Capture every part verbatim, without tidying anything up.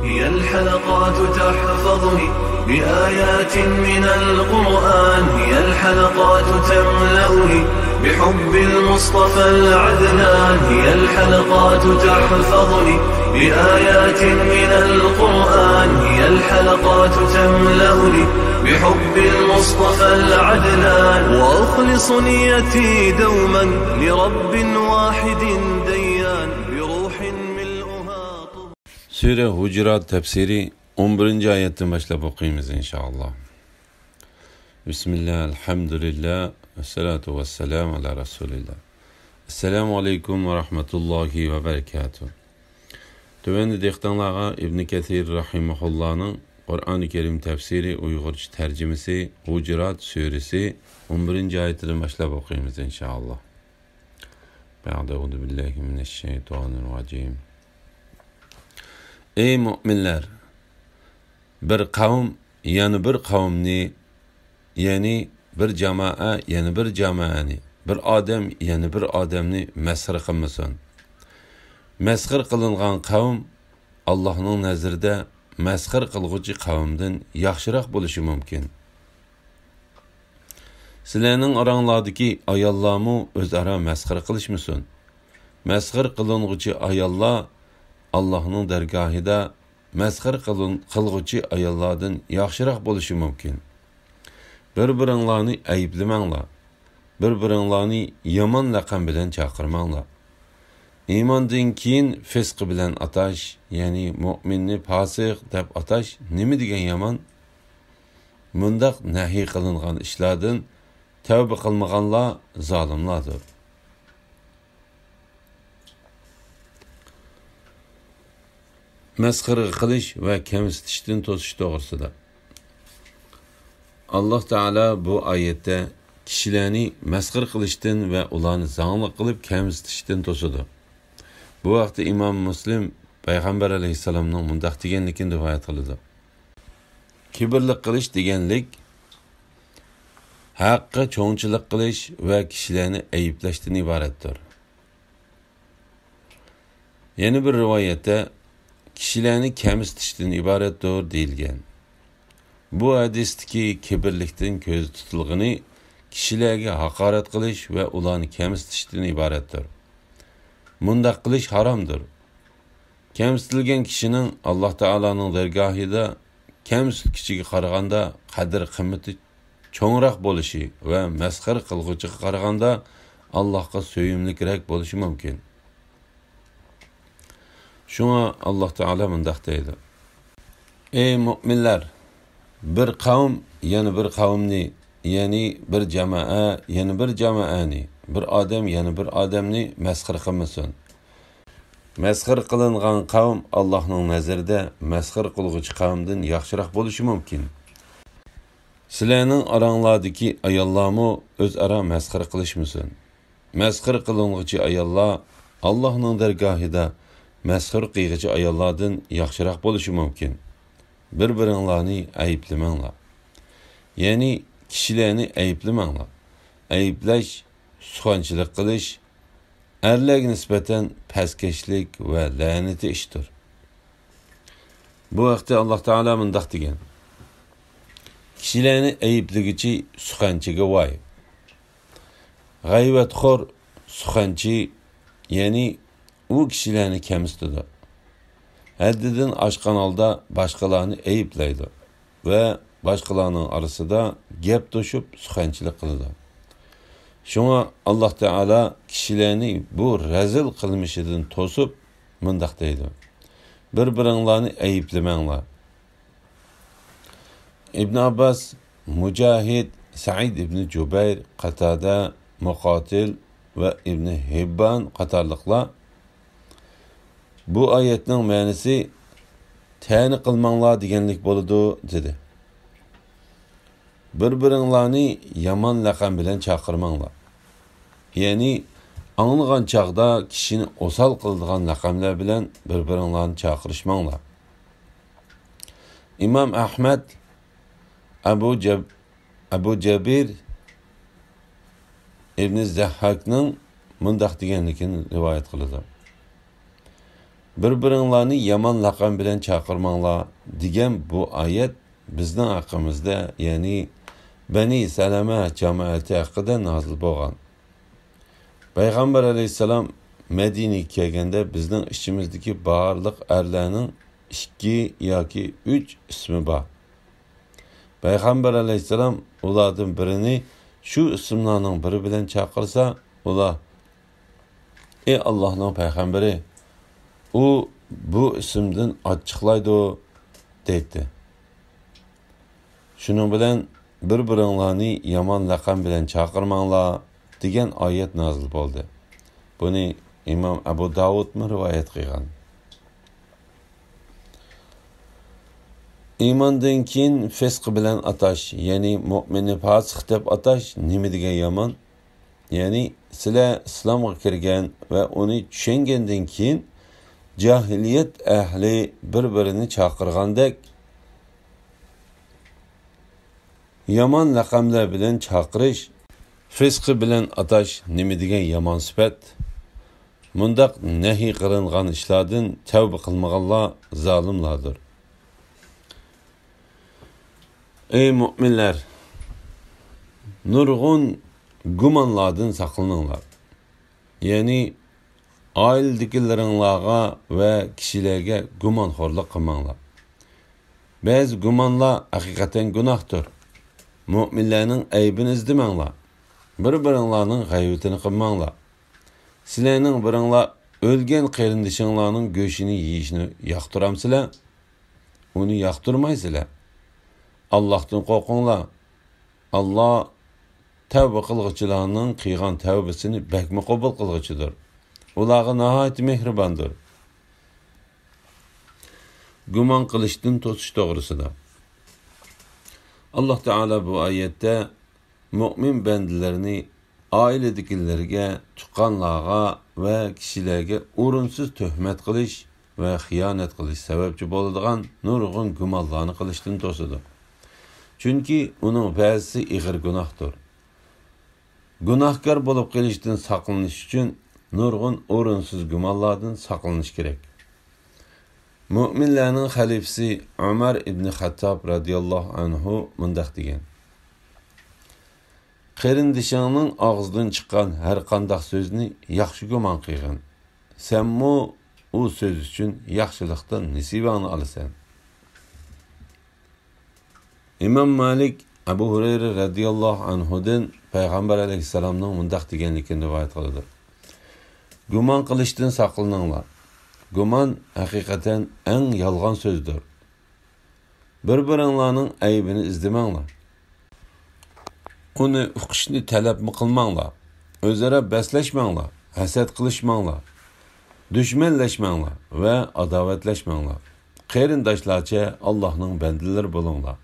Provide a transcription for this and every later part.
هي الحلقات تحفظني بآيات من القرآن، هي الحلقات تملأني بحب المصطفى العدنان، هي الحلقات تحفظني بآيات من القرآن، هي الحلقات تملأني بحب المصطفى العدنان، وأخلص نيتي دوما لرب واحد ديان، بروح ملؤها طهور. سۈرە ھۇجۇرات تەپسىرى ئون بىرىنچى ئايەتتىن باشلاپ ئوقۇيمىز، ئىنشائاللا. بىسمىللا، ئەلھەمدۇلىللا، ۋەسسالاتۇ ۋەسسالامۇ ئالا رەسۇلىللا. ئەسسالامۇ ئەلەيكۇم ۋە رەھمەتۇللاھى ۋە بەرىكاتۇھ. تۆۋەندە دىققىتىڭلارغا ئىبن كەسىر رەھىمەھۇللانىڭ قۇرئانى كەرىم تەپسىرى ئۇيغۇرچە تەرجىمىسى ھۇجۇرات سۈرىسى ئون بىرىنچى ئايىتىدىن باشلاپ ئوقۇيمىز، ئىنشائاللا. بەئدە، ئەئۇزۇ بىللاھى مىنەششەيتانىررەجىم. ئەي مۆمىنلەر! بىر قەۋم يەنە بىر قەۋمنى، يەنى بىر جامائە يەنە بىر جامائەنى، بىر ئادەم يەنە بىر ئادەمنى مەسخىرە قىلمىسۇن. مەسخىرە قىلىنغان قەۋم ئاللاھنىڭ نەزىرىدە مەسخىرە قىلغۇچى قەۋمدىن ياخشىراق بولۇشى مۇمكىن. سىلەرنىڭ ئاراڭلاردىكى ئاياللارمۇ ئۆزئارا مەسخىرە قىلىشمىسۇن. مەسخىرە قىلىنغۇچى ئاياللار ئاللاھنىڭ دەرگاھىدا مەسخىرە قىلىن-، قىلغۇچى ئاياللاردىن ياخشىراق بولۇشى مۇمكىن. بىر-بىرىڭلارنى ئەيىبلىمەڭلار. بىر-بىرىڭلارنى يامان لەقەم بىلەن چاقىرماڭلار. ئىماندىن كېيىن فىسق بىلەن ئاتاش، يەنى مۆمىننى پاسىق دەپ ئاتاش نېمە دېگەن يامان؟ مۇنداق نەھيى قىلىنغان ئىشلاردىن تەۋبە قىلمىغانلار زالىملاردۇر. مەسخىرە قىلىش ۋە كەمسىتىشتىن توسۇش توغرىسىدا. ئاللاھ تائالا بۇ ئايەتتە كىشىلەرنى مەسخىرە قىلىشتىن ۋە ئۇلارنى زاڭلىق قىلىپ كەمسىتىشتىن توسىدۇ. بۇ ھەقتە ئىمام مۇسلىم پەيغەمبەر ئەلەيھىسسالامنىڭ مۇنداق دېگەنلىكىنى رىۋايەت قىلىدۇ: كىبىرلىك قىلىش دېگەنلىك ھەققە چوڭچىلىق قىلىش ۋە كىشىلەرنى ئەيىبلەشتىن ئىبارەتتۇر. يەنە بىر رىۋايەتتە، كىشىلەرنى كەمسىتىشتىن ئىبارەتتۇر، دېيىلگەن. بۇ ھەدىستىكى كىبىرلىكتىن كۆزدە تۇتۇلغىنى كىشىلەرگە ھاقارەت قىلىش ۋە ئۇلارنى كەمسىتىشتىن ئىبارەتتۇر. مۇنداق قىلىش ھارامدۇر. كەمسىتىلگەن كىشىنىڭ ئاللاھ تائالانىڭ دەرگاھىدا كەمسىتكۈچىگە قارىغاندا قەدىر-قىممىتى چوڭراق بولۇشى ۋە مەسخىرە قىلغۇچىغا قارىغاندا ئاللاھقا سۆيۈملۈكرەك بولۇشى مۇمكىن. شۇڭا ئاللاھ تائالا مۇنداق دەيدۇ: ئەي مۆمىنلەر! بىر قەۋم يەنە بىر قەۋمنى، يەنى بىر جامائە يەنە بىر جامائەنى، بىر ئادەم يەنە بىر ئادەمنى مەسخىرە قىلمىسۇن. مەسخىرە قىلىنغان قەۋم ئاللاھنىڭ نەزىرىدە مەسخىرە قىلغۇچى قەۋمدىن ياخشىراق بولۇشى مۇمكىن. سىلەرنىڭ ئاراڭلاردىكى ئاياللارمۇ ئۆزئارا مەسخىرە قىلىشمىسۇن. مەسخىرە قىلىنغۇچى ئاياللار ئاللاھنىڭ دەرگاھىدا مەسخىرە قىلغۇچى ئاياللاردىن ياخشىراق بولۇشى مۇمكىن. بىر-بىرىڭلارنى ئەيىبلىمەڭلار. يەنى كىشىلەرنى ئەيىبلىمەڭلار. ئەيىبلەش، سۇخەنچىلىك قىلىش، ئەرلەرگە نىسبەتەن پەسكەشلىك ۋە لەنىتى ئىشتۇر. بۇ ھەقتە ئاللاھ تائالا مۇنداق دېگەن: كىشىلەرنى ئەيىبلىگۈچى سۇخەنچىگە ۋاي! غەيۋەتخور سۇخەنچى، يەنى ئۇ كىشىلەرنى كەمسىتىدۇ. ھەددىدىن ئاشقان ھالدا باشقىلارنى ئەيىبلەيدۇ ۋە باشقىلارنىڭ ئارىسىدا گەپ توشۇپ سۇخەنچىلىك قىلىدۇ. شۇڭا ئاللاھ تائالا كىشىلەرنى بۇ رەزىل قىلمىشىدىن توسۇپ مۇنداق دەيدۇ: بىر-بىرىڭلارنى ئەيىبلىمەڭلار. ئىبن ئابباس، مۇجاھىد، سەئىد ئىبن جۇبەير، قاتادە، مۇقاتىل ۋە ئىبن ھىببان قاتارلىقلار بۇ ئايەتنىڭ مەنىسى تەنە قىلماڭلار دېگەنلىك بولىدۇ، دېدى. بىر-بىرىڭلارنى يامان لەقەم بىلەن چاقىرماڭلار. يەنى ئاڭلىغان چاغدا كىشىنى ئوسال قىلىدىغان لەقەملەر بىلەن بىر-بىرىڭلارنى چاقىرىشماڭلار. ئىمام ئەھمەد ئەبۇ جەب-، ئەبۇ جەبىر ئىبنى زەھھاكنىڭ مۇنداق دېگەنلىكىنى رىۋايەت قىلىدۇ: بىر-بىرىڭلارنى يامان لەقەم بىلەن چاقىرماڭلار دېگەن بۇ ئايەت بىزنىڭ ھەققىمىزدە، يەنى بەنى سەلەمە جامائىتى ھەققىدە نازىل بولغان. پەيغەمبەر ئەلەيھىسسالام مەدىنىگە كەلگەندە بىزنىڭ ئىچىمىزدىكى بارلىق ئەرلەرنىڭ ئىككى ياكى ئۈچ ئىسمى بار. پەيغەمبەر ئەلەيھىسسالام ئۇلاردىن بىرىنى شۇ ئىسىملارنىڭ بىرى بىلەن چاقىرسا، ئۇلار، ئى ئاللاھنىڭ پەيغەمبىرى، ئۇ بۇ ئىسىمدىن ئاچچىقلايدۇ، دەيتتى. شۇنىڭ بىلەن بىر-بىرىڭلارنى يامان لەقەم بىلەن چاقىرماڭلار، دېگەن ئايەت نازىل بولدى. بۇنى ئىمام ئەبۇ داۋۇدمۇ رىۋايەت قىلغان. ئىماندىن كېيىن فىسق بىلەن ئاتاش، يەنى مۆمىننى پاسىق دەپ ئاتاش نېمە دېگەن يامان؟ يەنى سىلەر ئىسلامغا كىرگەن ۋە ئۇنى چۈشەنگەندىن كېيىن جاھىلىيەت ئەھلى بىر-بىرىنى چاقىرغاندەك يامان لەقەملەر بىلەن چاقىرىش، فىسقى بىلەن ئاتاش نېمە دېگەن يامان سۈپەت؟ مۇنداق نەھى قىلىنغان ئىشلاردىن تەۋبە قىلمىغانلار زالىملاردۇر. ئەي مۆمىنلەر! نۇرغۇن گۇمانلاردىن ساقلىنىڭلار. يەنى ئائىلىدىكىلىرىڭلارغا ۋە كىشىلەرگە گۇمانخورلۇق قىلماڭلار. بەزى گۇمانلار ھەقىقەتەن گۇناھتۇر. مۆمىنلەرنىڭ ئەيىبىنى ئىزدىمەڭلار. بىر-بىرىڭلارنىڭ غەيۋىتىنى قىلماڭلار. سىلەرنىڭ بىرىڭلار ئۆلگەن قېرىندىشىڭلارنىڭ گۆشىنى يېيىشنى ياقتۇرامسىلەر؟ ئۇنى ياقتۇرمايسىلەر. ئاللاھتىن قورقۇڭلار. ئاللا تەۋبە قىلغۇچىلارنىڭ قىلغان تەۋبىسىنى بەكمۇ قوبۇل قىلغۇچىدۇر. ئۇلارغا ناھايىتى مېھرىباندۇر. گۇمان قىلىشتىن توسۇش توغرىسىدا. ئاللا تائالا بۇ ئايەتتە مۆمىن بەندىلەرنى ئائىلىدىكىلەرگە، تۇغقانلارغا ۋە كىشىلەرگە ئورۇنسىز تۆھمەت قىلىش ۋە خىيانەت قىلىش سەۋەبچى بولىدىغان نۇرغۇن گۇمانلارنى قىلىشتىن توسىدۇ. چۈنكى ئۇنىڭ بەزىسى ئېغىر گۇناھتۇر. گۇناھكار بولۇپ قېلىشتىن ساقلىنىش ئۈچۈن نۇرغۇن ئورۇنسىز گۇمانلاردىن ساقلىنىش كېرەك. مۆمىنلەرنىڭ خەلىپىسى ئۆمەر ئىبنى خەتتاب رەزىياللاھۇ ئەنھۇ مۇنداق دېگەن: قېرىندىشىڭنىڭ ئاغزىدىن چىققان ھەرقانداق سۆزنى ياخشى گۇمان قىلغىن. سەنمۇ ئۇ سۆز ئۈچۈن ياخشىلىقتىن نېسىۋەڭنى ئالىسەن. ئىمام مالىك ئەبۇ ھۇرەيرە رەزىياللاھۇ ئەنھۇدىن پەيغەمبەر ئەلەيھىسسالامنىڭ مۇنداق دېگەنلىكىنى رىۋايەت قىلىدۇ: گۇمان قىلىشتىن ساقلىنىڭلار. گۇمان ھەقىقەتەن ئەڭ يالغان سۆزدۇر. بىر-بىرىڭلارنىڭ ئەيىبىنى ئىزدىمەڭلار. ئۇنى ئۇقۇشنى تەلەپمۇ قىلماڭلار. ئۆزئارا بەسلەشمەڭلار، ھەسەت قىلىشماڭلار، دۈشمەنلەشمەڭلار ۋە ئاداۋەتلەشمەڭلار. قېرىنداشلارچە ئاللاھنىڭ بەندىلىرى بولۇڭلار.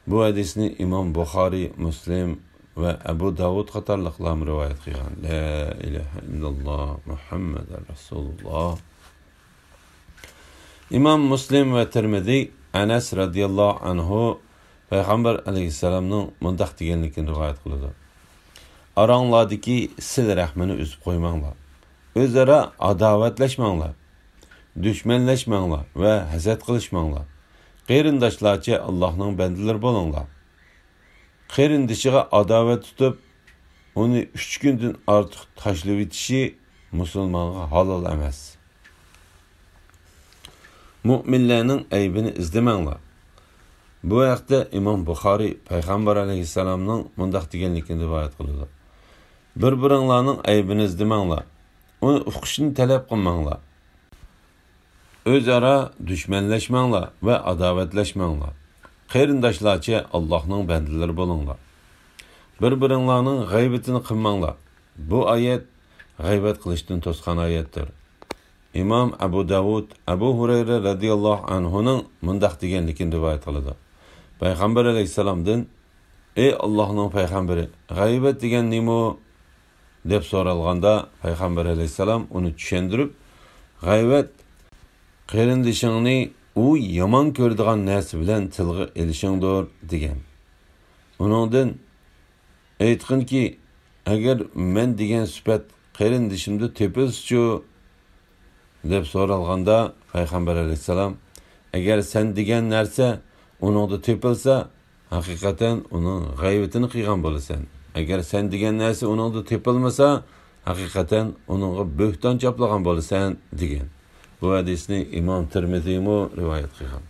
بۇ ھەدىسنى ئىمام بۇخارىي، مۇسلىم ۋە ئەبۇ داۋۇد قاتارلىقلارمۇ رىۋايەت قىلغان. لا ئىلاھە ئىللاللا، مۇھەممەدۇر رەسۇلۇللا. ئىمام مۇسلىم ۋە تىرمىزى ئەنەس رەزىياللاھۇ ئەنھۇ پەيغەمبەر ئەلەيھىسسالامنىڭ مۇنداق دېگەنلىكىنى رىۋايەت قىلىدۇ: ئاراڭلاردىكى سىلە رەھمىنى ئۈزۈپ قويماڭلار. ئۆزئارا ئاداۋەتلەشمەڭلار. دۈشمەنلەشمەڭلار ۋە ھەسەت قىلىشماڭلار. قېرىنداشلارچە ئاللاھنىڭ بەندىلىرى بولۇڭلار. قېرىندىشىغا ئاداۋەت تۇتۇپ، ئۇنى ئۈچ كۈندىن ئارتۇق تاشلىۋېتىشى مۇسۇلمانغا ھالال ئەمەس. مۆمىنلەرنىڭ ئەيىبىنى ئىزدىمەڭلار. بۇ ھەقتە ئىمام بۇخارىي پەيغەمبەر ئەلەيھىسسالامنىڭ مۇنداق دېگەنلىكىنى رىۋايەت قىلىدۇ: بىر-بىرىڭلارنىڭ ئەيىبىنى ئىزدىمەڭلار. ئۇنى ئۇقۇشنى تەلەپ قىلماڭلار. ئۆزئارا دۈشمەنلەشمەڭلار ۋە ئاداۋەتلەشمەڭلار. قېرىنداشلارچە ئاللاھنىڭ بەندىلىرى بولۇڭلار. بىر-بىرىڭلارنىڭ غەيۋىتىنى قىلماڭلار. بۇ ئايەت غەيۋەت قىلىشتىن توسقان ئايەتتۇر. ئىمام ئەبۇ داۋۇد ئەبۇ ھۇرەيرە رەزىياللاھۇ ئەنھۇنىڭ مۇنداق دېگەنلىكىنى رىۋايەت قىلىدۇ: پەيغەمبەر ئەلەيھىسسالامدىن، ئى ئاللاھنىڭ پەيغەمبىرى، غەيۋەت دېگەن نېمە؟ دەپ سورالغاندا، پەيغەمبەر ئەلەيھىسسالام ئۇنى چۈشەندۈرۈپ، غەيۋەت قېرىندىشىڭنى ئۇ يامان كۆرىدىغان نەرسە بىلەن تىلغا ئېلىشىڭدۇر، دېگەن. ئۇنىڭدىن، ئېيتقىنكى، ئەگەر مەن دېگەن سۈپەت قېرىندىشىمدا تېپىلسىچۇ؟ دەپ سورالغاندا، پەيغەمبەر ئەلەيھىسسالام، ئەگەر سەن دېگەن نەرسە ئۇنىڭدا تېپىلسا، ھەقىقەتەن ئۇنىڭ غەيۋىتىنى قىلغان بولىسەن. ئەگەر سەن دېگەن نەرسە ئۇنىڭدا تېپىلمىسا، ھەقىقەتەن ئۇنىڭغا بۆھتان چاپلىغان بولىسەن، دېگەن. بۇ ھەدىسنى ئىمام تىرمىزىمۇ رىۋايەت قىلغان.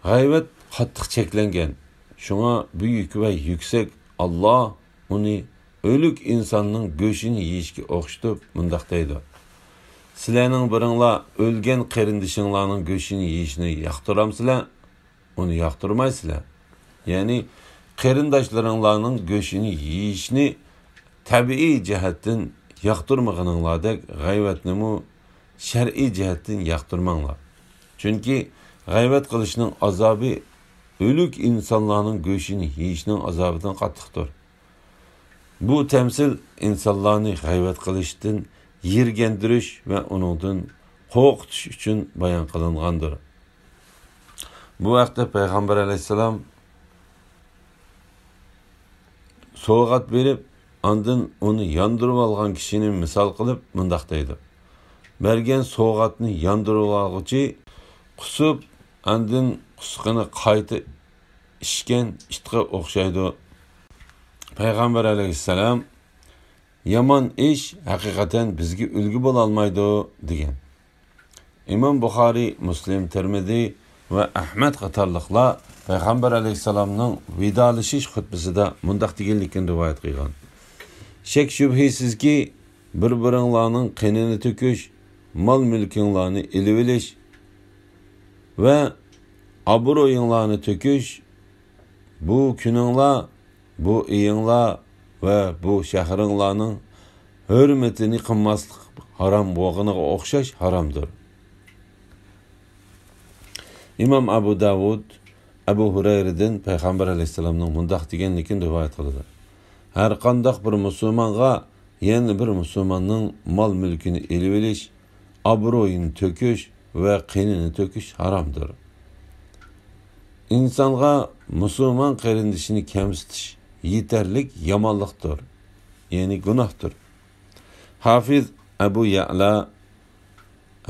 غەيۋەت قاتتىق چەكلەنگەن. شۇڭا بۈيۈك ۋە يۈكسەك ئاللا ئۇنى ئۆلۈك ئىنساننىڭ گۆشىنى يېيىشكە ئوخشىتىپ مۇنداق دەيدۇ: سىلەرنىڭ بىرىڭلار ئۆلگەن قېرىندىشىڭلارنىڭ گۆشىنى يېيىشنى ياقتۇرامسىلەر؟ ئۇنى ياقتۇرمايسىلەر. يەنى قېرىنداشلىرىڭلارنىڭ گۆشىنى يېيىشنى تەبىئىي جەھەتتىن ياقتۇرمىغىنىڭلاردەك غەيۋەتنىمۇ شەرئىي جەھەتتىن ياقتۇرماڭلار. چۈنكى غەيۋەت قىلىشنىڭ ئازابى ئۆلۈك ئىنسانلارنىڭ گۆشىنى يېيىشنىڭ ئازابىدىن قاتتىقتۇر. بۇ تەمسىل ئىنسانلارنى غەيۋەت قىلىشتىن يىرگەندۈرۈش ۋە ئۇنىڭدىن قورقۇتۇش ئۈچۈن بايان قىلىنغاندۇر. بۇ ھەقتە پەيغەمبەر ئەلەيھىسسالام سوۋغات بېرىپ، ئاندىن ئۇنى ياندۇرۇۋالغان كىشىنى مىسال قىلىپ مۇنداق دەيدۇ: بەرگەن سوۋغاتنى ياندۇرۇۋالغۇچى قۇسۇپ، ئاندىن قۇسقىنى قايتا ئىچكەن ئىتقا ئوخشايدۇ. پەيغەمبەر ئەلەيھىسسالام، يامان ئىش ھەقىقەتەن بىزگە ئۈلگە بولالمايدۇ، دېگەن. ئىمام بۇخارىي، مۇسلىم، تىرمىزى ۋە ئەھمەد قاتارلىقلار پەيغەمبەر ئەلەيھىسسالامنىڭ ۋىدالىشىش خۇتبىسىدە مۇنداق دېگەنلىكىنى رىۋايەت قىلغان: شەك-شۈبھىسىزكى، بىر-بىرىڭلارنىڭ قېنىنى تۆكۈش، مال-مۈلكۈڭلارنى ئېلىۋېلىش ۋە ئابرۇيۇڭلارنى تۆكۈش، بۇ كۈنۈڭلار، بۇ ئېيىڭلار ۋە بۇ شەھىرىڭلارنىڭ ھۆرمىتىنى قىلماسلىق ھارام بولغىنىغا ئوخشاش ھارامدۇر. ئىمام ئەبۇ داۋۇد ئەبۇ ھۇرەيرىدىن پەيغەمبەر ئەلەيھىسسالامنىڭ مۇنداق دېگەنلىكىنى رىۋايەت قىلىدۇ: ھەرقانداق بىر مۇسۇلمانغا يەنە بىر مۇسۇلماننىڭ مال-مۈلكىنى ئېلىۋېلىش، ئابرۇيىنى تۆكۈش ۋە قېنىنى تۆكۈش ھارامدۇر. ئىنسانغا مۇسۇلمان قېرىندىشىنى كەمسىتىش يېتەرلىك يامانلىقتۇر، يەنى گۇناھتۇر. ھافىز ئەبۇ يەئلا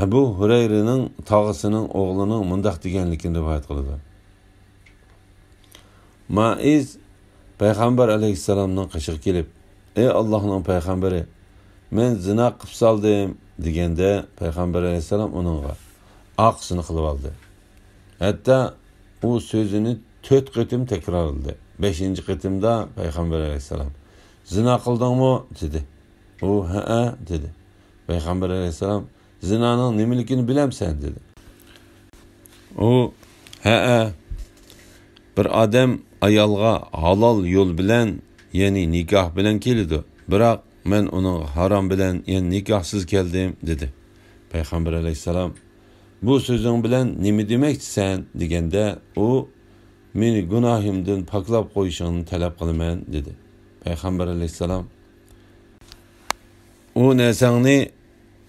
ئەبۇ ھۇرەيرىنىڭ تاغىسىنىڭ ئوغلىنىڭ مۇنداق دېگەنلىكىنى رىۋايەت قىلىدۇ: مائىز پەيغەمبەر ئەلەيھىسسالامنىڭ قېشىغا كېلىپ، ئەي ئاللاھنىڭ پەيغەمبىرى، مەن زىنا قىپ سالدىم، دېگەندە، پەيغەمبەر ئەلەيھىسسالام ئۇنىڭغا ئارقىسىنى قىلىۋالدى. ھەتتا ئۇ سۆزىنى تۆت قېتىم تەكرارلىدى. بەشىنچى قېتىمدا پەيغەمبەر ئەلەيھىسسالام، زىنا قىلدىڭمۇ؟ دېدى. ئۇ، ھەئە، دېدى. پەيغەمبەر ئەلەيھىسسالام، زىنانىڭ نېمىلىكىنى بىلەمسەن؟ دېدى. ئۇ، ھەئە، بىر ئادەم ئايالغا ھالال يول بىلەن، يەنى نىكاھ بىلەن كېلىدۇ. بىراق مەن ئۇنىڭغا ھارام بىلەن، يەنى نىكاھسىز كەلدىم، دېدى. پەيغەمبەر ئەلەيھىسسالام، بۇ سۆزۈڭ بىلەن نېمە دېمەكچىسەن؟ دېگەندە، ئۇ، مېنى گۇناھىمدىن پاكلاپ قويۇشۇڭنى تەلەپ قىلىمەن، دېدى. پەيغەمبەر ئەلەيھىسسالام، ئۇ نەرسەڭنى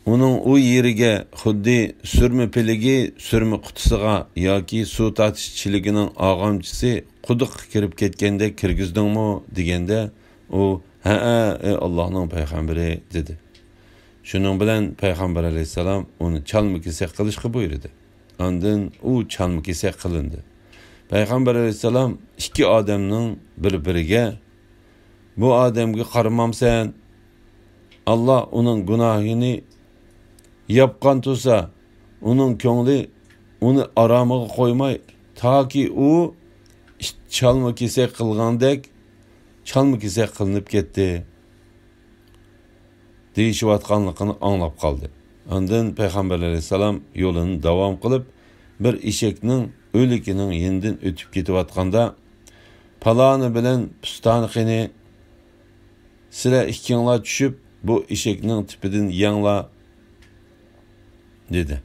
ئۇنىڭ ئۇ يېرىگە خۇددى سۈرمە پىلىگى سۈرمە قۇتىسىغا ياكى سۇ تارتىش چېلىكىنىڭ ئاغامچىسى قۇدۇققا كىرىپ كەتكەندەك كىرگۈزدۈڭمۇ؟ دېگەندە، ئۇ، ھەئە، ئەي ئاللاھنىڭ پەيغەمبىرى، دېدى. شۇنىڭ بىلەن پەيغەمبەر ئەلەيھىسسالام ئۇنى چالما-كېسەك قىلىشقا بۇيرۇدى. ئاندىن ئۇ چالما-كېسەك قىلىندى. پەيغەمبەر ئەلەيھىسسالام ئىككى ئادەمنىڭ بىر-بىرىگە، بۇ ئادەمگە قارىمامسەن؟ ئاللا ئۇنىڭ گۇناھىنى ياپقان تۇرسا، ئۇنىڭ كۆڭلى ئۇنى ئارامىغا قويماي، تاكى ئۇ ئىت چالما-كېسەك قىلغاندەك چالما-كېسەك قىلىنىپ كەتتى، دېيىشىۋاتقانلىقىنى ئاڭلاپ قالدى. ئاندىن پەيغەمبەر ئەلەيھىسسالام يولىنى داۋام قىلىپ، بىر ئېشەكنىڭ ئۆلۈكىنىڭ يېنىدىن ئۆتۈپ كېتىۋاتقاندا، پالانى بىلەن پۇستانى قېنى؟ سىلەر ئىككىڭلار چۈشۈپ، بۇ ئېشەكنىڭ تىپىدىن يەڭلار، دېدى.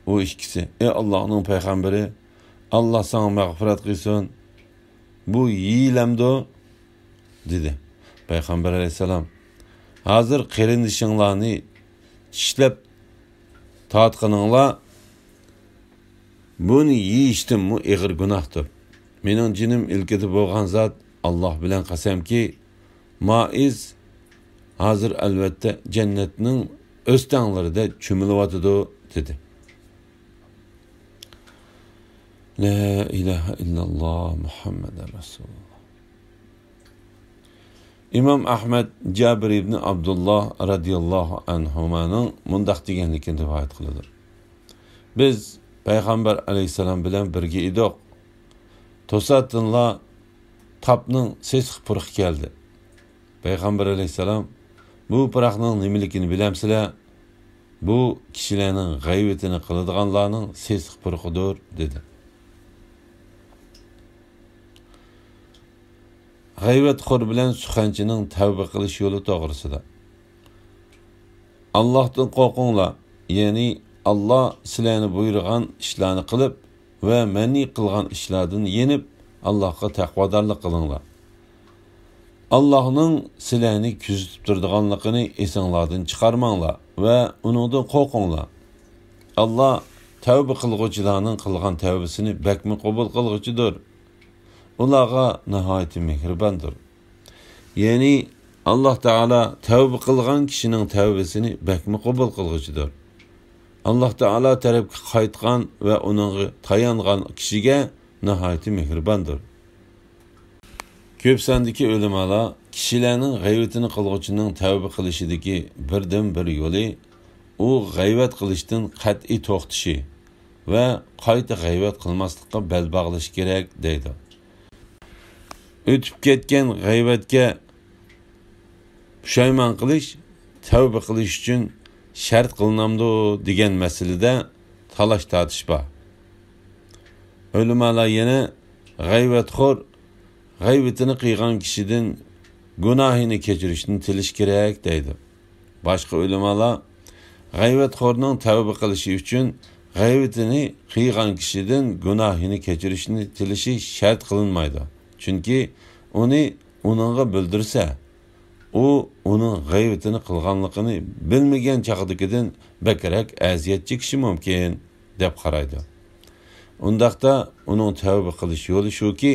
ئۇ ئىككىسى، ئەي ئاللاھنىڭ پەيغەمبىرى، ئاللا ساڭا مەغپىرەت قىلسۇن، بۇ يېيىلەمدۇ؟ دېدى. پەيغەمبەر ئەلەيھىسسالام، ھازىر قېرىندىشىڭلارنى چىشلەپ تارتقىنىڭلار بۇنى يېيىشتىنمۇ ئېغىر گۇناھتۇر. مېنىڭ جېنىم ئىلكىدە بولغان زات، ئاللا بىلەن قەسەمكى، مائىز ھازىر ئەلۋەتتە جەننەتنىڭ ئۆستەڭلىرىدە چۆمۈلۈۋاتىدۇ، دېدى. لا ئىلاھە ئىللاللا مۇھەممەدۇر رەسۇلۇللا. ئىمام ئەھمەد جابىر ئىبنى ئابدۇللا رەزىياللاھۇ ئەنھۇمانىڭ مۇنداق دېگەنلىكىنى رىۋايەت قىلىدۇ. بىز پەيغەمبەر ئەلەيھىسسالام بىلەن بىرگە ئىدۇق. توساتتىنلا تاپنىڭ سېسىق پۇرىقى كەلدى. پەيغەمبەر ئەلەيھىسسالام، بۇ پۇراقنىڭ نېمىلىكىنى بىلەمسىلەر؟ بۇ كىشىلەرنىڭ غەيۋىتىنى قىلىدىغانلارنىڭ سېسىق پۇرىقىدۇر، دېدى. غەيۋەتخور بىلەن سۇخەنچىنىڭ تەۋبە قىلىش يولى توغرىسىدا. ئاللاھتىن قورقۇڭلار، يەنى ئاللاھ سىلەرنى بۇيرۇغان ئىشلارنى قىلىپ ۋە مەنئى قىلغان ئىشلاردىن يېنىپ، ئاللاھقا تەقۋادارلىق قىلىڭلار. ئاللاھنىڭ سىلەرنى كۆزىتىپ تۇرىدىغانلىقىنى ئېسىڭلاردىن چىقارماڭلار ۋە ئۇنىڭدىن قورقۇڭلار. ئاللاھ تەۋبە قىلغۇچىلارنىڭ قىلغان تەۋبىسىنى بەكمۇ قوبۇل قىلغۇچىدۇر. ئۇلارغا ناھايىتى مېھرىباندۇر. يەنى، ئاللاھ تائالا تەۋبە قىلغان كىشىنىڭ تەۋبىسىنى بەكمۇ قوبۇل قىلغۇچىدۇر. ئاللاھ تائالا تەرەپكە قايتقان ۋە ئۇنىڭغا تايانغان كىشىگە ناھايىتى مېھرىباندۇر. كۆپ ساندىكى ئۆلىمالار كىشىلەرنىڭ غەيۋىتىنى قىلغۇچىنىڭ تەۋبە قىلىشىدىكى بىردىنبىر يولى، ئۇ غەيۋەت قىلىشتىن قەتئىي توختىشى ۋە قايتا غەيۋەت قىلماسلىققا بەل باغلىشى كېرەك، دەيدۇ. ئۆتۈپ كەتكەن غەيۋەتكە پۇشايمان قىلىش تەۋبە قىلىش ئۈچۈن شەرت قىلىنامدۇ دېگەن مەسىلىدە تالاش-تارتىش بار. ئۆلىمالار يەنە غەيۋەتخور غەيۋىتىنى قىلغان كىشىدىن گۇناھىنى كەچۈرۈشنى تىلىشى كېرەك، دەيدۇ. باشقا ئۆلىمالار غەيۋەتخورنىڭ تەۋبە قىلىشى ئۈچۈن غەيۋىتىنى قىلغان كىشىدىن گۇناھىنى كەچۈرۈشنى تىلىشى شەرت قىلىنمايدۇ. چۈنكى ئۇنى ئۇنىڭغا بىلدۈرسە، ئۇ ئۇنىڭ غەيۋىتىنى قىلغانلىقىنى بىلمىگەن چاغدىكىدىن بەكرەك ئەزىيەت چېكىشى مۇمكىن، دەپ قارايدۇ. ئۇنداقتا ئۇنىڭ تەۋبە قىلىش يولى شۇكى،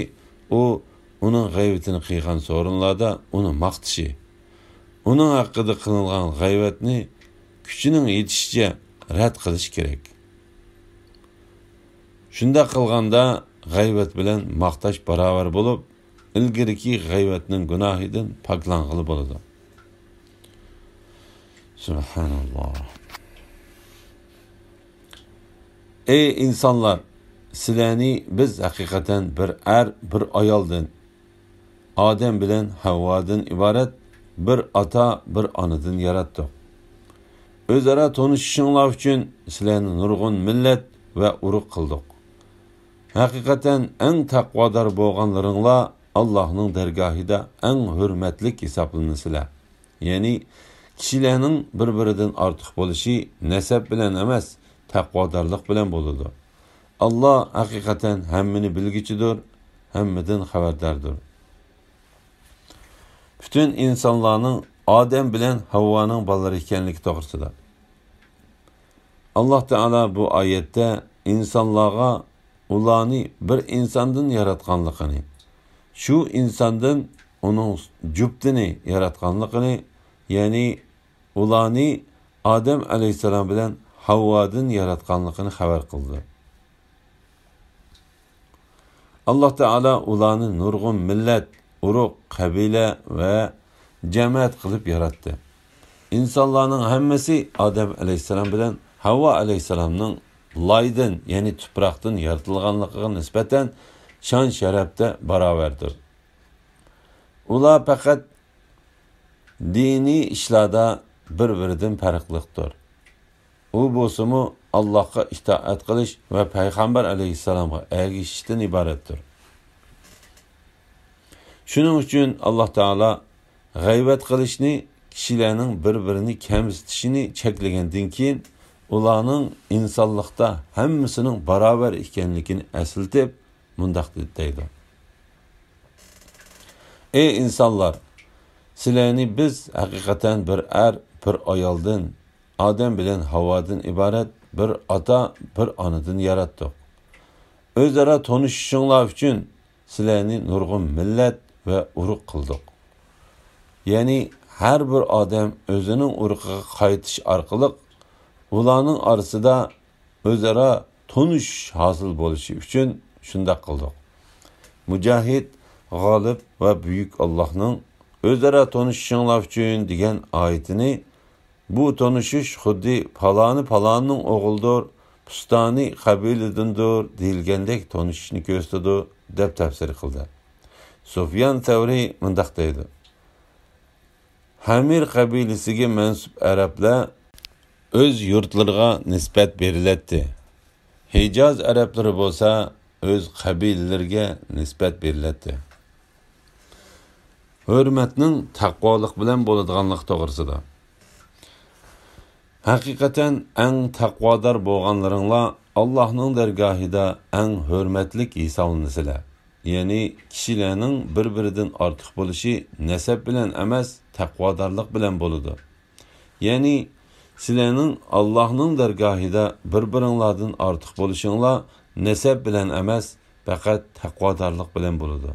ئۇ ئۇنىڭ غەيۋىتىنى قىلغان سورۇنلاردا ئۇنى ماختىشى، ئۇنىڭ ھەققىدە قىلىنغان غەيۋەتنى كۈچىنىڭ يېتىشىچە رەت قىلىشى كېرەك. شۇنداق قىلغاندا غەيۋەت بىلەن ماختاش باراۋەر بولۇپ، ئىلگىرىكى غەيۋەتنىڭ گۇناھىدىن پاكلانغىلى بولىدۇ. سۇبھاناللا. ئەي ئىنسانلار، سىلەرنى بىز ھەقىقەتەن بىر ئەر، بىر ئايالدىن، ئادەم بىلەن ھەۋۋادىن ئىبارەت بىر ئاتا، بىر ئانىدىن ياراتتۇق. ئۆزئارا تونۇشۇشۇڭلار ئۈچۈن سىلەرنى نۇرغۇن مىللەت ۋە ئۇرۇق قىلدۇق. ھەقىقەتەن ئەڭ تەقۋادار بولغانلىرىڭلار ئاللاھنىڭ دەرگاھىدا ئەڭ ھۆرمەتلىك ھېسابلىنىسىلەر. يەنى كىشىلەرنىڭ بىر-بىرىدىن ئارتۇق بولۇشى نەسەب بىلەن ئەمەس، تەقۋادارلىق بىلەن بولىدۇ. ئاللاھ ھەقىقەتەن ھەممىنى بىلگۈچىدۇر، ھەممىدىن خەۋەرداردۇر. پۈتۈن ئىنسانلارنىڭ ئادەم بىلەن ھەۋۋانىڭ بالىلىرى ئىكەنلىكى توغرىسىدا. ئاللاھ تائالا بۇ ئايەتتە ئىنسانلارغا ئۇلارنى بىر ئىنساندىن ياراتقانلىقىنى، شۇ ئىنساندىن ئۇنىڭ جۈپتىنى ياراتقانلىقىنى، يەنى ئۇلارنى ئادەم ئەلەيھىسسالام بىلەن ھەۋۋادىن ياراتقانلىقىنى خەۋەر قىلدى. ئاللاھ تائالا ئۇلارنى نۇرغۇن مىللەت، ئۇرۇق، قەبىلە ۋە جەمەت قىلىپ ياراتتى. ئىنسانلارنىڭ ھەممىسى ئادەم ئەلەيھىسسالام بىلەن ھەۋۋا ئەلەيھىسسالامنىڭ لايدىن، يەنى تۇپراقتىن يارىتىلغانلىقىغا نىسبەتەن شان-شەرەپتە باراۋەردۇر. ئۇلار پەقەت دىنىي ئىشلاردا بىر-بىرىدىن پەرقلىقتۇر. ئۇ بولسىمۇ ئاللاھقا ئىتائەت قىلىش ۋە پەيغەمبەر ئەلەيھىسسالامغا ئەگىشىشتىن ئىبارەتتۇر. شۇنىڭ ئۈچۈن ئاللاھ تائالا غەيۋەت قىلىشنى، كىشىلەرنىڭ بىر-بىرىنى كەمسىتىشىنى چەكلىگەندىن كېيىن، ئۇلارنىڭ ئىنسانلىقتا ھەممىسىنىڭ باراۋەر ئىكەنلىكىنى ئەسلىتىپ، مۇنداق دەيدۇ: ئەي ئىنسانلار! سىلەرنى بىز ھەقىقەتەن بىر ئەر، بىر ئايالدىن، ئادەم بىلەن ھاۋادىن ئىبارەت بىر ئاتا، بىر ئانىدىن ياراتتۇق. ئۆزئارا تونۇشۇشۇڭلار ئۈچۈن سىلەرنى نۇرغۇن مىللەت ۋە ئۇرۇق قىلدۇق. يەنى ھەر بىر ئادەم ئۆزىنىڭ ئۇرۇقىغا قايتىش ئارقىلىق ئۇلارنىڭ ئارىسىدا ئۆزئارا تونۇشۇش ھاسىل بولۇشى ئۈچۈن شۇنداق قىلدۇق. مۇجاھىد، غالىب ۋە بۈيۈك ئاللاھنىڭ «ئۆزئارا تونۇشۇشۇڭلار ئۈچۈن» دېگەن ئايىتىنى، بۇ تونۇشۇش خۇددى پالانى پالاننىڭ ئوغلىدۇر، پۇستانى قەبىلىدىندۇر دېيىلگەندەك تونۇشۇشنى كۆرسىتىدۇ، دەپ تەپسىر قىلدى. سۇفيان سەۋرى مۇنداق دەيدۇ: ھەمىر قەبىلىسىگە مەنسۇپ ئەرەبلەر ئۆز يۇرتلىرىغا نىسبەت بېرىلەتتى. ھىجاز ئەرەبلىرى بولسا ئۆز قەبىلىلىرىگە نىسبەت بېرىلەتتى. ھۆرمەتنىڭ تەقۋالىق بىلەن بولىدىغانلىقى توغرىسىدا. ھەقىقەتەن ئەڭ تەقۋادار بولغانلىرىڭلار ئاللاھنىڭ دەرگاھىدا ئەڭ ھۆرمەتلىك ھېسابلىنىسىلەر. يەنى كىشىلەرنىڭ بىر-بىرىدىن ئارتۇق بولۇشى نەسەب بىلەن ئەمەس، تەقۋادارلىق بىلەن بولىدۇ. يەنى سىلەرنىڭ ئاللاھنىڭ دەرگاھىدا بىر-بىرىڭلاردىن ئارتۇق بولۇشۇڭلار نەسەب بىلەن ئەمەس، پەقەت تەقۋادارلىق بىلەن بولىدۇ.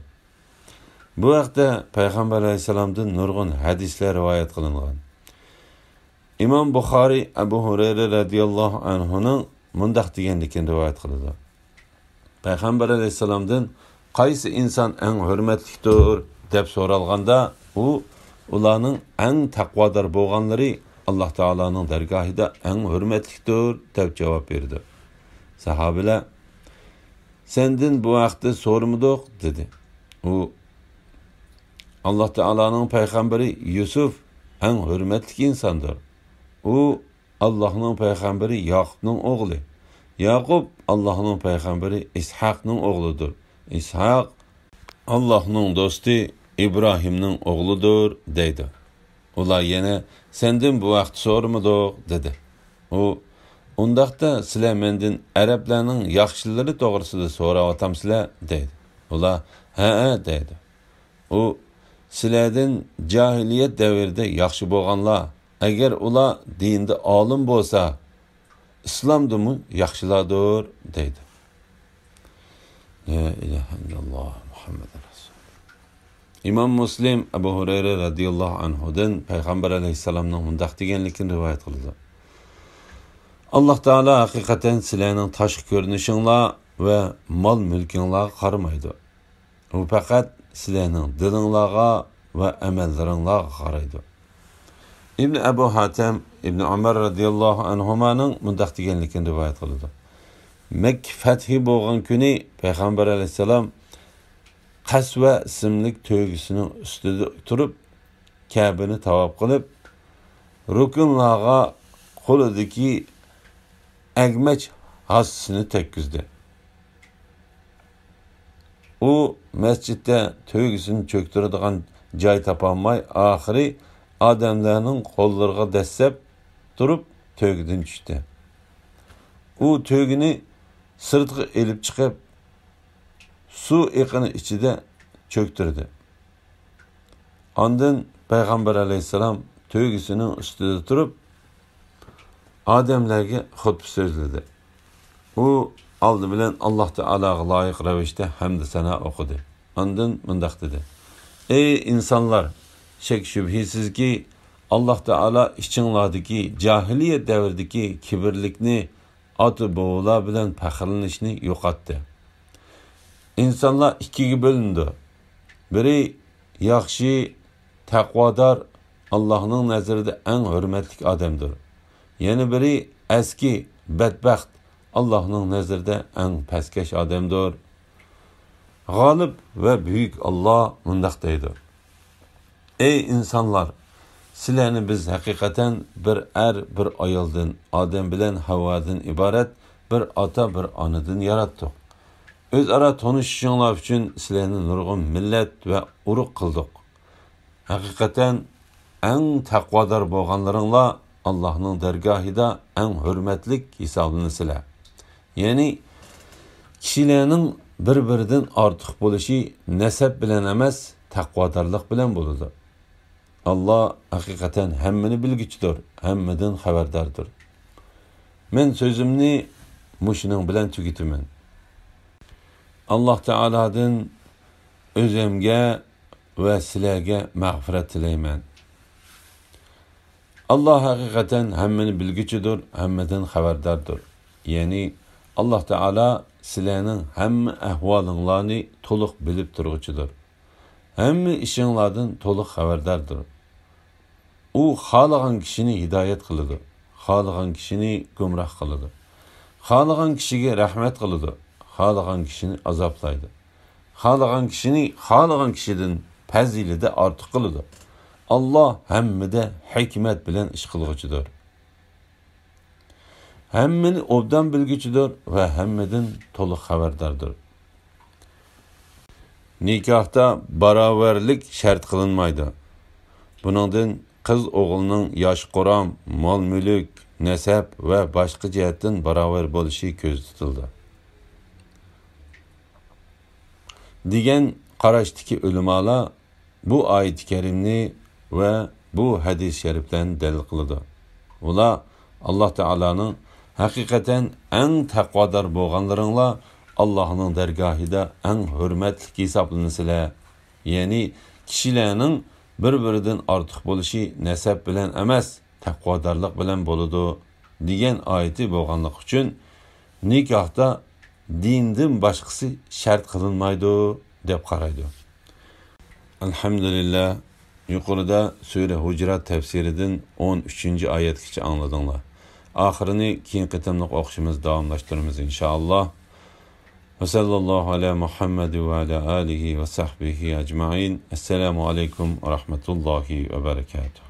بۇ ھەقتە پەيغەمبەر ئەلەيھىسسالامدىن نۇرغۇن ھەدىسلەر رىۋايەت قىلىنغان. ئىمام بۇخارىي ئەبۇ ھۇرەيرە رەزىياللاھۇ ئەنھۇنىڭ مۇنداق دېگەنلىكىنى رىۋايەت قىلىدۇ. پەيغەمبەر ئەلەيھىسسالامدىن «قايسى ئىنسان ئەڭ ھۆرمەتلىكتۇر؟» دەپ سورالغاندا، ئۇ «ئۇلارنىڭ ئەڭ تەقۋادار بولغانلىرى ئاللاھ تائالانىڭ دەرگاھىدا ئەڭ ھۆرمەتلىكتۇر» دەپ جاۋاب بېرىدۇ. ساھابىلەر «سەندىن بۇ ھەقتە سورىمىدۇق» دېدى. ئۇ «ئاللاھ تائالانىڭ پەيغەمبىرى يۈسۈف ئەڭ ھۆرمەتلىك ئىنساندۇر. ئۇ ئاللاھنىڭ پەيغەمبىرى ياقۇپنىڭ ئوغلى. ياقۇپ ئاللاھنىڭ پەيغەمبىرى ئىسھاقنىڭ ئوغلىدۇر. ئىسھاق ئاللاھنىڭ دوستى ئىبراھىمنىڭ ئوغلىدۇر» دەيدۇ. ئۇلار يەنە «سەندىن بۇ ھەقتە سورىمىدۇق» دېدى. ئۇ «ئۇنداقتا سىلەر مەندىن ئەرەبلەرنىڭ ياخشىلىرى توغرىسىدا سوراۋاتامسىلەر؟» دەيدۇ. ئۇلار «ھەئە» دەيدۇ. ئۇ «سىلەردىن جاھىلىيەت دەۋرىدە ياخشى بولغانلار، ئەگەر ئۇلار دىندا ئالىم بولسا، ئىسلامدىمۇ ياخشىلاردۇر» دەيدۇ. لا ئىلاھە ئىللاللاھ مۇھەممەدۇر رەسۇلۇللاھ. ئىمام مۇسلىم ئەبۇ ھۇرەيرە رەزىياللاھۇ ئەنھۇدىن پەيغەمبەر ئەلەيھىسسالامنىڭ مۇنداق دېگەنلىكىنى رىۋايەت قىلىدۇ: «ئاللاھ تائالا ھەقىقەتەن سىلەرنىڭ تاشقى كۆرۈنۈشۈڭلار ۋە مال-مۈلكۈڭلارغا قارىمايدۇ. ئۇ پەقەت سىلەرنىڭ دىلىڭلارغا ۋە ئەمەللىرىڭلارغا قارايدۇ.» ئىبن ئەبۇ ھاتەم ئىبن ئۆمەر رەزىياللاھۇ ئەنھۇمانىڭ مۇنداق دېگەنلىكىنى رىۋايەت قىلىدۇ: مەككە فەتھى بولغان كۈنى پەيغەمبەر ئەلەيھىسسالام قەسۋە ئىسىملىك تۆگىسىنىڭ ئۈستىدە تۇرۇپ، كەبىنى تاۋاپ قىلىپ، رۇكۇنلارغا قولىدىكى ئەگمەچ ھاسىسىنى تەگكۈزدى. ئۇ مەسچىتتە تۆگىسىنى چۆكتۈرىدىغان جاي تاپالماي، ئاخىرى ئادەملەرنىڭ قوللىرىغا دەسسەپ تۇرۇپ تۆگىدىن چۈشتى. ئۇ تۆگىنى سىرتقا ئېلىپ چىقىپ، سۇ ئېقىنى ئىچىدە چۆكتۈردى. ئاندىن پەيغەمبەر ئەلەيھىسسالام تۆگىسىنىڭ ئۈستىدە تۇرۇپ، ئادەملەرگە خۇتبە سۆزلىدى. ئۇ ئالدى بىلەن ئاللاھ تائالاغا لايىق رەۋىشتە ھەمدۇ سانا ئوقۇدى. ئاندىن مۇنداق دېدى: «ئەي ئىنسانلار، شەك-شۈبھىسىزكى، ئاللاھ تائالا ئىچىڭلاردىكى جاھىلىيەت دەۋرىدىكى كىبىرلىكنى، ئاتا-بوۋىلار بىلەن پەخىرلىنىشنى يوقاتتى. ئىنسانلار ئىككىگە بۆلۈنىدۇ. بىرى ياخشى، تەقۋادار، ئاللاھنىڭ نەزىرىدە ئەڭ ھۆرمەتلىك ئادەمدۇر. يەنە بىرى ئەسكى، بەتبەخت، ئاللاھنىڭ نەزىرىدە ئەڭ پەسكەش ئادەمدۇر.» غالىب ۋە بۈيۈك ئاللاھ مۇنداق دەيدۇ: «ئەي ئىنسانلار، سىلەرنى بىز ھەقىقەتەن بىر ئەر، بىر ئايالدىن، ئادەم بىلەن ھەۋۋادىن ئىبارەت بىر ئاتا، بىر ئانىدىن ياراتتۇق. ئۆزئارا تونۇشۇشۇڭلار ئۈچۈن سىلەرنى نۇرغۇن مىللەت ۋە ئۇرۇق قىلدۇق. ھەقىقەتەن ئەڭ تەقۋادار بولغانلىرىڭلار ئاللاھنىڭ دەرگاھىدا ئەڭ ھۆرمەتلىك ھېسابلىنىسىلەر.» يەنى كىشىلەرنىڭ بىر-بىرىدىن ئارتۇق بولۇشى نەسەب بىلەن ئەمەس، تەقۋادارلىق بىلەن بولىدۇ. ئاللاھ ھەقىقەتەن ھەممىنى بىلگۈچىدۇر، ھەممىدىن خەۋەرداردۇر. مەن سۆزۈمنى مۇشۇنىڭ بىلەن تۈگىتىمەن. ئاللاھ تائالادىن ئۆزۈمگە ۋە سىلەرگە مەغپىرەت تىلەيمەن. ئاللا ھەقىقەتەن ھەممىنى بىلگۈچىدۇر، ھەممىدىن خەۋەرداردۇر. يەنى، ئاللا تائالا سىلەرنىڭ ھەممە ئەھۋالىڭلارنى تولۇق بىلىپ تۇرغۇچىدۇر. ھەممە ئىشىڭلاردىن تولۇق خەۋەرداردۇر. ئۇ خالىغان كىشىنى ھىدايەت قىلىدۇ، خالىغان كىشىنى گۇمراھ قىلىدۇ. خالىغان كىشىگە رەھمەت قىلىدۇ، خالىغان كىشىنى ئازابلايدۇ. خالىغان كىشىنى خالىغان كىشىدىن پەزىلىتى ئارتۇق قىلىدۇ. ئاللا ھەممىدە ھېكمەت بىلەن ئىش قىلغۇچىدۇر. ھەممىنى ئوبدان بىلگۈچىدۇر ۋە ھەممىدىن تولۇق خەۋەرداردۇر. نىكاھتا باراۋەرلىك شەرت قىلىنمايدۇ. بۇنىڭدىن قىز ئوغۇلنىڭ ياش-قۇرام، مال-مۈلۈك، نەسەب ۋە باشقا جەھەتتىن باراۋەر بولۇشى كۆزدە تۇتۇلىدۇ، دېگەن قاراشتىكى ئۆلىمالار بۇ ئايىتى كەرىمنى ۋە بۇ ھەدىس شەرىپلەرنى دەلىل قىلىدۇ. ئۇلار، ئاللا تائالانىڭ، ھەقىقەتەن ئەڭ تەقۋادار بولغانلىرىڭلار ئاللاھنىڭ دەرگاھىدا ئەڭ ھۆرمەتلىك ھېسابلىنىسىلەر. يەنى، كىشىلەرنىڭ بىر-بىرىدىن ئارتۇق بولۇشى نەسەب بىلەن ئەمەس، تەقۋادارلىق بىلەن بولىدۇ، دېگەن ئايىتى بولغانلىقى ئۈچۈن، نىكاھتا دىندىن باشقىسى شەرت قىلىنمايدۇ، دەپ قارايدۇ. ئەلھەمدۇلىللا، يۇقىرىدا سۈرە ھۇجرات تەپسىرىدىن ئون ئۈچىنچى ئايەتكىچە ئاڭلىدىڭلار. ئاخىرىنى كېيىنكى قېتىملىق ئوقۇشىمىز داۋاملاشتۇرىمىز، ئىنشائاللا. ۋە سەللەللاھۇ ئەلە مۇھەممەد ۋە ئەلە ئالىھى ۋە سەھبىھى ئەجمەئىن. ئەسسالامۇ ئەلەيكۇم ۋە رەھمەتۇللاھى ۋە بەرەكاتۇھ.